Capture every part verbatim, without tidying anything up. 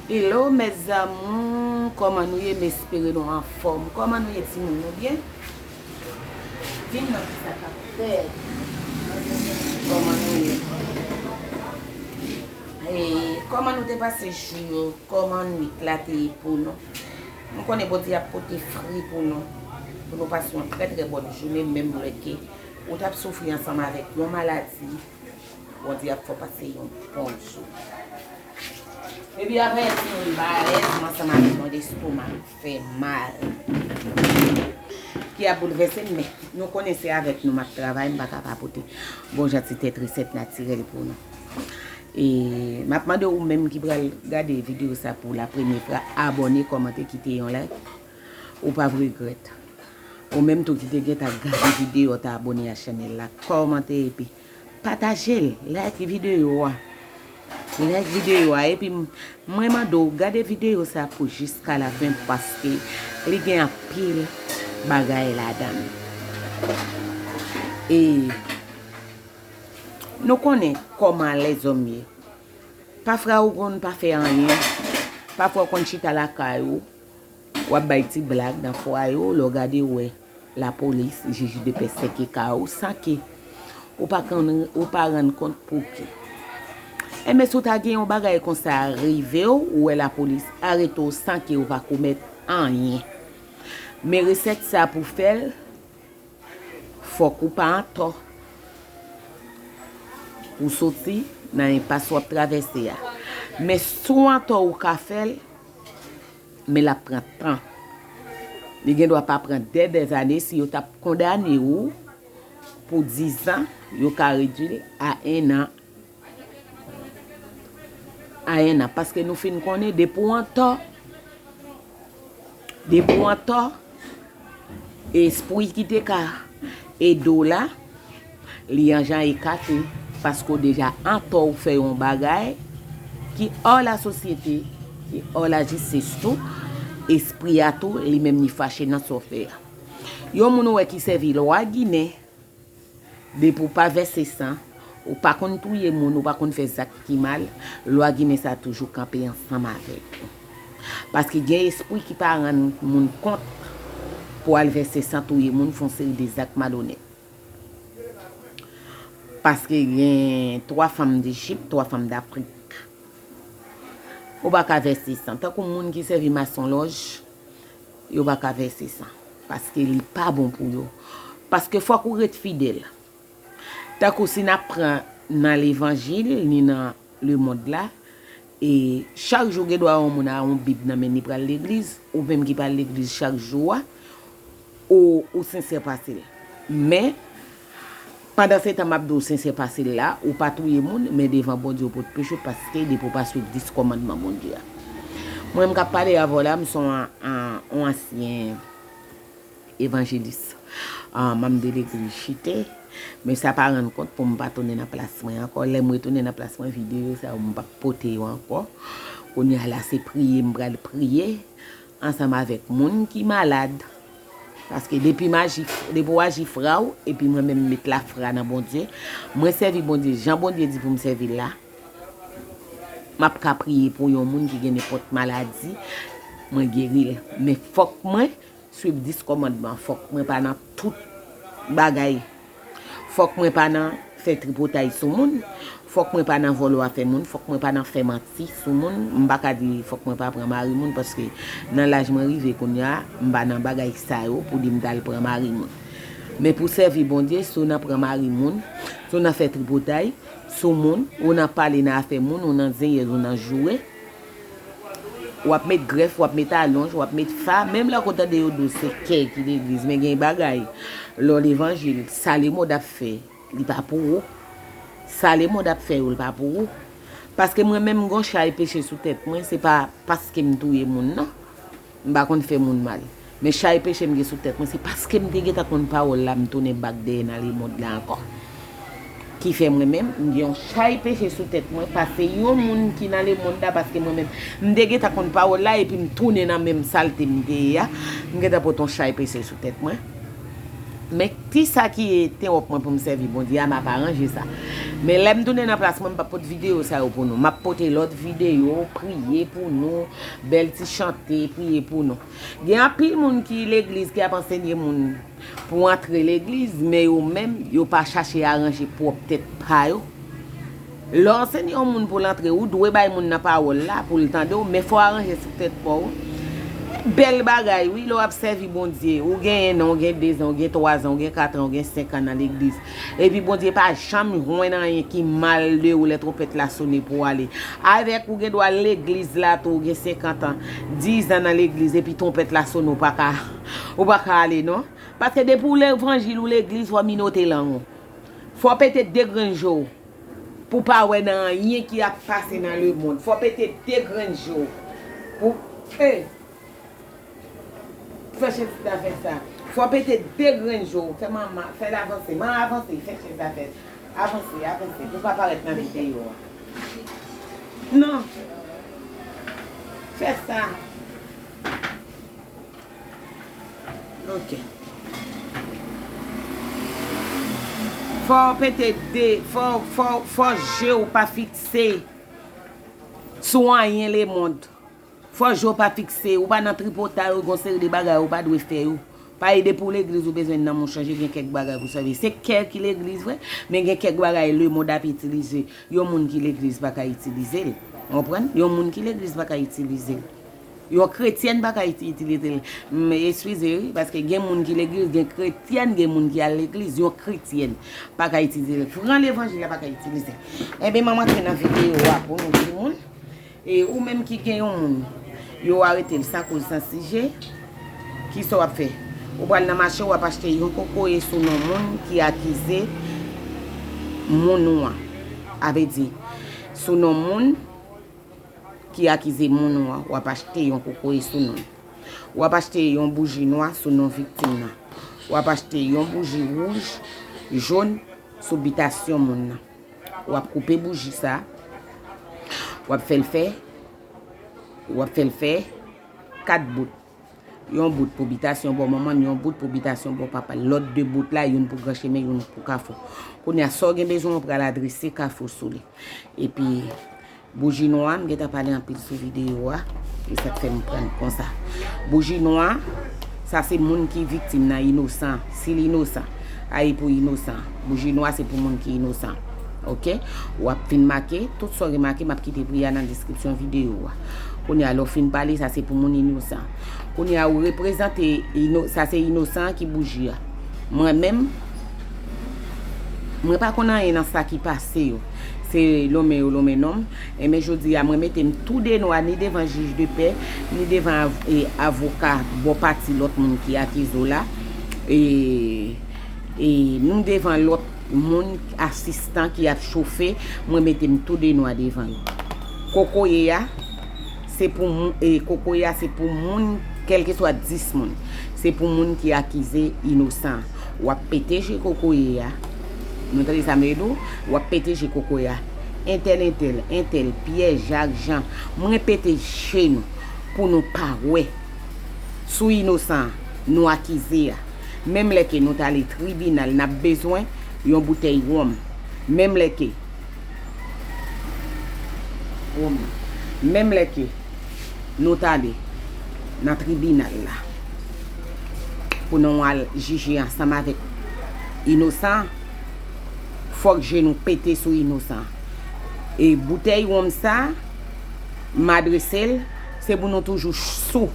Hello mes amours, kòman nou ye? M espere nou anfòm. Kòman nou ye timoun, nou byen? Vin nan, kisa k ap fèt? Kòman nou ye? E, kòman nou te pase jou yo? Kòman nwit la te ye pou nou? M konnen Bondye ap pote fri pou nou, pou nou pase yon trè trè bòn jounen, menm lè ke ou t ap soufri ansanm avèk yon maladi, Bondye ap fè w pase yon bon jou. Epi apre yon ti moun balèz, m ansanm avèk yon lestoma k fè mal, ki ap boulvèse m, men nou konnen se avèk nou m ap travay, m pa ka pa pote bon jan ti tèt resèt natirèl pou nou. E m ap mande ou menm ki pral gade videyo sa pou la premye fwa, abòne, kòmante, kite yon like. Ou p ap regrèt. Ou menm tou ki te gentan gade videyo, ta abòne a chanèl la, kòmante epi pataje l, like videyo a. Like videyo a, epi m, mwen mande w gade videyo sa pou jiska lafen paske li gen anpil bagay ladan l. E nou konnen kòman lèzòm ye. Pafwa ou konn pa fè anyen. Pafwa w konn chita lakay ou. W ap bay ti blag nan fwaye w, lè w gade w wè lapolis, jij de pè sèke kay ou san ke ou pa konn, ou pa rann kont pou ki. Enben, si w ta gen yon bagay konsa rive w, ou wè lapolis arete w san ke ou pa komèt anyen. Men resèt sa pou fè l, fòk ou pa antò pou soti nan enpas w ap travèse a. Men si w antò ou ka fè l, men l ap pran tan. Li gendwa pa pran dè dèzane, si yo t ap kondane ou pou dizan, yo ka redwi l a ennan. A ennan, paske nou fin konnen depi w antò, depi w antò, espri ki te ka ede w la, li an jan ekate, paske w deja antò ou fè yon bagay ki hors la société, ki hors la justice tou, espri a tou, li menm li fache nan sa w fè a. Yon moun ou wè ki sèvi lwa Ginen, depi w pa vèse san, ou pa konn touye moun, ou pa konn fè zak ki mal, lwa Ginen sa toujou kanpe ansanm avèk ou. Paske gen espri ki pa rann moun kont pou al vèse san, touye moun, fè yon seri de zak malonèt. Paske gen twa fanm Dejip, twa fanm Dafrik. Ou pa ka vèse san. Tankou moun ki sèvi masonlòj, yo pa ka vèse san. Paske li pa bon pou yo. Paske fòk ou ret fidèl. Tankou si n ap pran nan levanjil, ni nan lemonn la, e chak jou gendwa yon moun a yon bib nan men li pral legliz, ou menm ki pral legliz chak jou a, ou, ou sensè pase l. Men, pandan se tan m ap di w sensè pase l la, ou pa touye moun, men devan Bondye ou pot peche w paske depi w pa swiv dis kòmandman Bondye a. Mwen m k ap pale avè w la, m se yon, yon, yon ansyen evanjelis, ah, manm de legliz Chite, men sa pa rann kont pou m pa tounen nan plas mwen ankò. Lè m retounen nan plas mwen, videyo sa yo, m p ap pote yo ankò. Kounye a la, se priye m pral priye ansanm avèk moun ki malad. Paske depi m aji, depi w aji fra w, epi mwen menm m met lafwa nan Bondye, mwen sèvi Bondye jan Bondye di pou m sèvi l la, m ap ka priye pou yon moun ki gen nenpòt maladi, mwen geri l. Men fòk mwen swiv dis kòmandman, fòk mwen pa nan tout bagay. Fòk mwen pa nan fè tripotay sou moun, fòk mwen pa nan vòlò afè moun, fòk mwen pa nan fè manti sou moun. M pa ka di fòk mwen pa pran mari moun, paske nan laj mwen rive kounye a, m pa nan bagay sa yo pou di m t al pran mari moun. Men pou sèvi Bondye, si w nan pran mari moun, si w nan fè tripotay sou moun, ou nan pale nan afè moun, ou nan zenyèz, ou nan joure, w ap met grèf, w ap met alonj, w ap met fa, menm lè w konn tande yo di w se kè ki legliz, men gen bagay, lè w levanjil, sa lemonn ap fè, li pa pou ou. Sa lemonn ap fè yo, li pa pou ou. Paske mwen menm, m gon chay peche sou tèt mwen, se pa paske m touye moun, non. M pa konn fè moun mal. Men chay peche m gen sou tèt mwen, se paske m te gentan konn pawòl la, m tounen bak dèyè nan lemonn la ankò. Ki fè mwen menm, m gen yon chay peche sou tèt mwen, pase yon moun ki nan lemonn la, paske mwen menm, m te gentan konn pawòl la, epi m tounen nan menm salte m te ye a, m gentan pote yon chay peche sou tèt mwen. Men ti sa ki te wòp mwen pou m sèvi Bondye a, m ap aranje sa. Men lè m tounen nan plas mwen, m p ap pote videyo sa yo pou nou. M ap pote lòt videyo, priye pou nou, bèl ti chante, priye pou nou. Gen anpil moun ki legliz ki ap ansenye moun pou antre legliz, men yo menm, yo pa chache aranje pwòp tèt pa yo. Lè w ansenye yon moun pou l antre, ou dwe bay moun nan pawòl la pou l tande w, men fò w aranje sou tèt pa w. Bèl bagay, wi, lè w ap sèvi Bondye. Ou gen en an, ou gen de zan, ou gen twa zan, ou gen kat an, ou gen senk an nan legliz. Epi Bondye pa janm jwenn anyen ki mal de ou lè twonpèt la sone pou w ale. Avèk ou gen dwa al legliz la tou, ou gen senkant an, diz an nan legliz, epi twonpèt la sone, ou pa ka, ou pa ka ale, non. Paske depi w levanjil ou legliz, fò minote lang ou. Fò pete de grenn je w pou w pa wè nan anyen ki ap pase nan lemonn. Fò pete de grenn je w pou, e, fè chèz la fè sa. Fò pete de grenn je w. Fè manman, fè l avanse. Man avanse, fè chèz la fè. Avanse, avanse. Pou w pa parèt nan videyo a. Non. Fè sa. Ok. Fò w pete de, fò, fò, fò je w pa fikse sou anyen lemonn. Fò je w pa fikse, ou pa nan tripotay, ou gon seri de bagay ou pa dwe fè yo. Pa ede pou legliz ou bezwen nanm ou chanje, gen kèk bagay pou sèvi. Se kè ki legliz vre, men gen kèk bagay lemonn ap itilize. Yon moun ki legliz pa ka itilize l. Ou konprann? Yon moun ki legliz pa ka itilize l. Yon kretyèn pa ka iti-, itilize l. M eskize wi, paske gen moun ki legliz, gen kretyèn, gen moun ki al legliz. Yon kretyèn pa ka itilize l. Pran levanjil la pa ka itilize. Enben, m antre nan videyo a pou nou timoun. E ou menm ki gen yon moun, yo arete l san koz san sijè, kisa w ap fè? Ou pral nan mache, w ap achte yon kokoye sou non moun ki akize moun ou an. A vle di, sou non moun ki akize moun ou an, w ap achte yon kokoye sou non l. W ap achte yon bouji nwa sou non viktim nan. W ap achte yon bouji wouj, jòn, sou bitasyon moun nan. W ap koupe bouji sa, w ap fè l fè, w ap fè l fè kat bout. Yon bout pou bitasyon bò manman l, yon bout pou bitasyon bò papa l. Lòt de bout la, youn pou gran chemen, youn pou kafou. Kounye a, sa w gen bezwen, w pral adrese kafou sou li. Epi, bouji nwa, m gentan pale anpil sou videyo a, e sa k fè m pran konsa. Bouji nwa, sa se moun ki viktim nan, inosan. Si l inosan, a e pou inosan. Bouji nwa se pou moun ki inosan. Ok? W ap fin make, tout sa w remake, m ap kite pri a nan deskripsyon videyo a. Kounye a, lè w fin pale, sa se pou moun inosan. Kounye a, ou reprezante, ino-, sa se inosan an ki bouji a. Mwen menm, mwen pa konn anyen nan sa ki pase yo. Se lonmen yo lonmen non m. Enben, jodi a, mwen mete m tou de nwa, ni devan jij de pè, ni devan av-, e, avoka bò pati lòt moun ki akize w la. E, e, ni devan lòt moun, asistan ki ap chofe, mwen mete m tou de nwa devan yo. Kokoye a, se pou moun, e, kokoye a, se pou moun, kèlkeswa dis moun. Se pou moun ki akize inosan. W ap pete je kokoye a. Nou tande sa m di w? W ap pete je kokoye a. Entèl, entèl, entèl, Pyè, Jak, Jan. Mwen pete je nou pou nou pa wè. Sou inosan an, nou akize a. Menm lè ke nou t ale tribinal, n ap bezwen yon boutèy wonm. Menm lè ke, wonm nan. Menm lè ke nou t ale nan tribinal la pou nou al jije ansanm avèk inosan an, fòk je nou pete sou inosan an. E boutèy wonm sa, m adrese l, se pou nou toujou sou.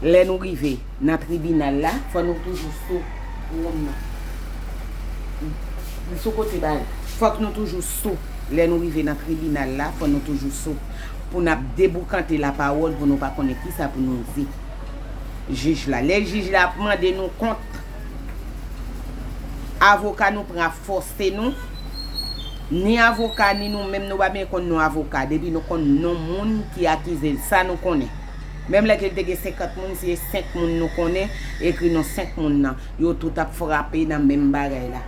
Lè nou rive nan tribinal la, fò nou toujou sou. Wonm nan. Li sou kote ba l. Fòk nou toujou sou. Lè nou rive nan tribinal la, fò nou toujou sou. Pou n ap deboukante lapawòl, pou nou pa konnen kisa pou nou di jij la. Lè jij la ap mande nou kont, avoka nou pran ap fòse nou. Ni avoka, ni nou menm, nou pa byen konn non avoka. Depi nou konn non moun ki akize l, sa nou konnen. Menm lè ke l te gen senkant moun, si se senk moun nou konnen, ekri non senk moun nan. Yo tout ap frape nan menm bagay la.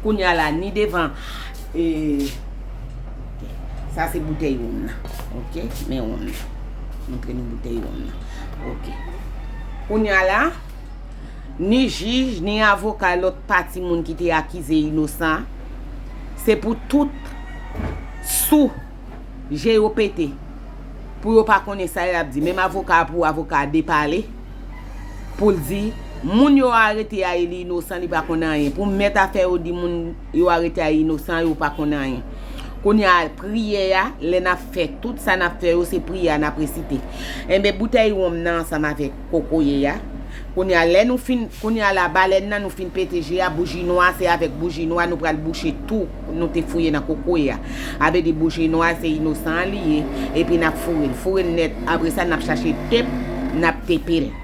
Kounye a la, ni devan, e, sa se boutèy wonm nan. Ok? Men wonm nan. Montre nou boutèy wonm nan. Ok. Kounye a la, ni jij, ni avoka lòt pati moun ki te akize inosan an, Se pou tout sou, je yo pete, pou yo pa konnen sa y ap di. Menm avoka a, pou avoka a depale, pou l di moun yo arete a, li inosan, li pa konn anyen. Pou mèt afè yo di moun yo arete a inosan, yo pa konn anyen. Kounye a, priyè a, lè n ap fè tout sa n ap fè yo, se priyè a n ap resite. Enben, boutèy wonm nan ansanm avèk kokoye a. Kounye a, lè nou fin, kounye a la, balèn nan, nou fin pete je a, bouji nwa, se avèk bouji nwa nou pral bouche tou nou te fouye nan kokoye a. A vle di bouji nwa, se inosan an li ye, epi n ap foure l, foure l nèt. Apre sa, n ap chache tep, n ap tepe l.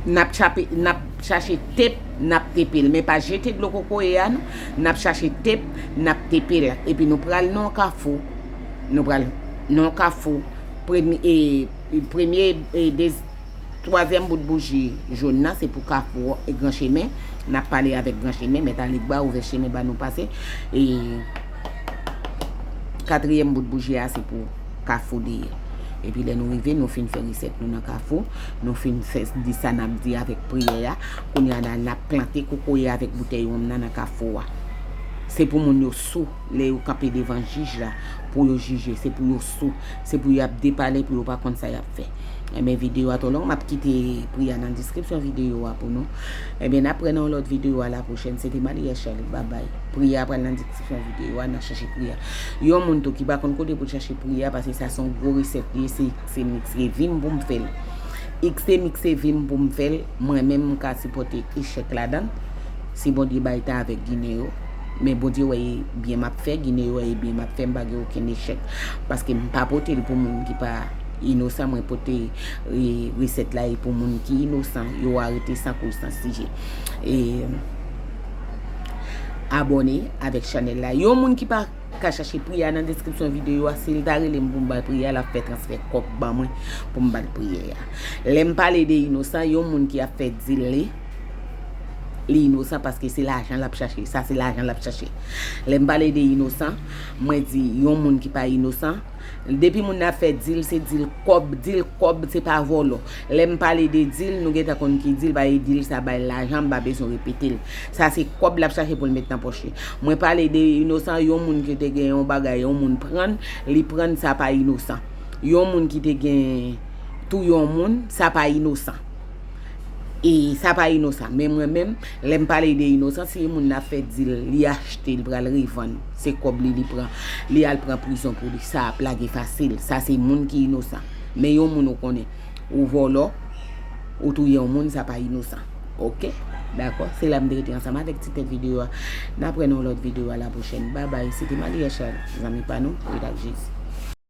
N ap chape, n ap chache tep, n ap tepe l. Men pa jete dlo kokoye a, non. N ap chache tep, n ap tepe l. Epi nou pral nan yon kafou. Nou pral nan yon kafou. Premye, e, premye, e, de, twazyèm bout bouji jòn nan, se pou kafou, e, Gran Chemen. N ap pale avèk Gran Chemen, mèt Alegba, ouvè chemen ba nou pase. E katriyèm bout bouji a, se pou kafou dèyè. Epi lè nou rive, nou fin fè resèt nou nan kafou, nou fin fè di sa n ap di avèk priyè a, kounye a la, n ap plante kokoye avèk boutèy wonm nan nan kafou a. Se pou moun yo sou, lè yo kanpe devan jij la, pou yo jije, se pou yo sou, se pou y ap depale, pou yo pa konn sa y ap fè. Enben, videyo a twò long, m ap kite priyè a nan deskripsyon videyo a pou nou. Enben, n ap wè nan yon lòt videyo a la pwochèn. Se te Marie Echelle, babay. Priyè a pral nan deskripsyon videyo a, n ap chache priyè a. Yon moun tou ki pa konn kote pou l chache priyè a, paske sa se yon gwo resèt li ye, se X T Mix e vi m pou m fè l. X T Mix e vi m pou m fè l, mwen menm m ka sipòte echèk ladan l. Si Bondye bay tan avèk Ginen yo, men Bondye wè e byen m ap fè, Ginen yo wè e byen m ap fè, m pa gen okenn echèk. Paske m pa pote l pou moun ki pa inosan, mwen pote, e, resèt la e pou moun ki inosan, yo arete san koz san sijè. E, abòne avèk chanèl la. Yon moun ki pa ka chache priyè a nan deskripsyon videyo a, si l ta rele m pou m ba l priyè a, l ap fè transfè kòb ban mwen pou m ba l priyè a. Lè m pale de inosan, yon moun ki ap fè dil li, li inosan paske se lajan l ap chache. Sa se lajan l ap chache. Lè m pale de inosan, mwen di yon moun ki pa inosan, depi moun nan ap fè dil, se dil kòb, dil kòb, se pa vòlò. Lè m pale de dil, nou gentan konn ki dil, paske dil sa bay lajan, m pa bezwen repete l. Sa se kòb l ap chache pou l met nan pòch li. Mwen pale de inosan, yon moun ki te gen yon bagay, yon moun prann, li prann, sa pa inosan. Yon moun ki te gen touye yon moun, sa pa inosan. E sa pa inosan. Men mwen menm, lè m pale de inosan, si yon moun nan ap fè dil, li achte, li pral revann, se kòb li, li pran, li al pran prizon pou li, sa ap lage fasil. Sa se moun ki inosan. Men yon moun ou konnen, ou vòlò, ou touye yon moun, sa pa inosan. Oke? Dakò? Se la m te rete ansanm avèk ti tèt videyo a. N ap wè nan yon lòt videyo a la pwochèn. Babay, se te Marie Echelle, zanmi pa nou, ret ak Jezi.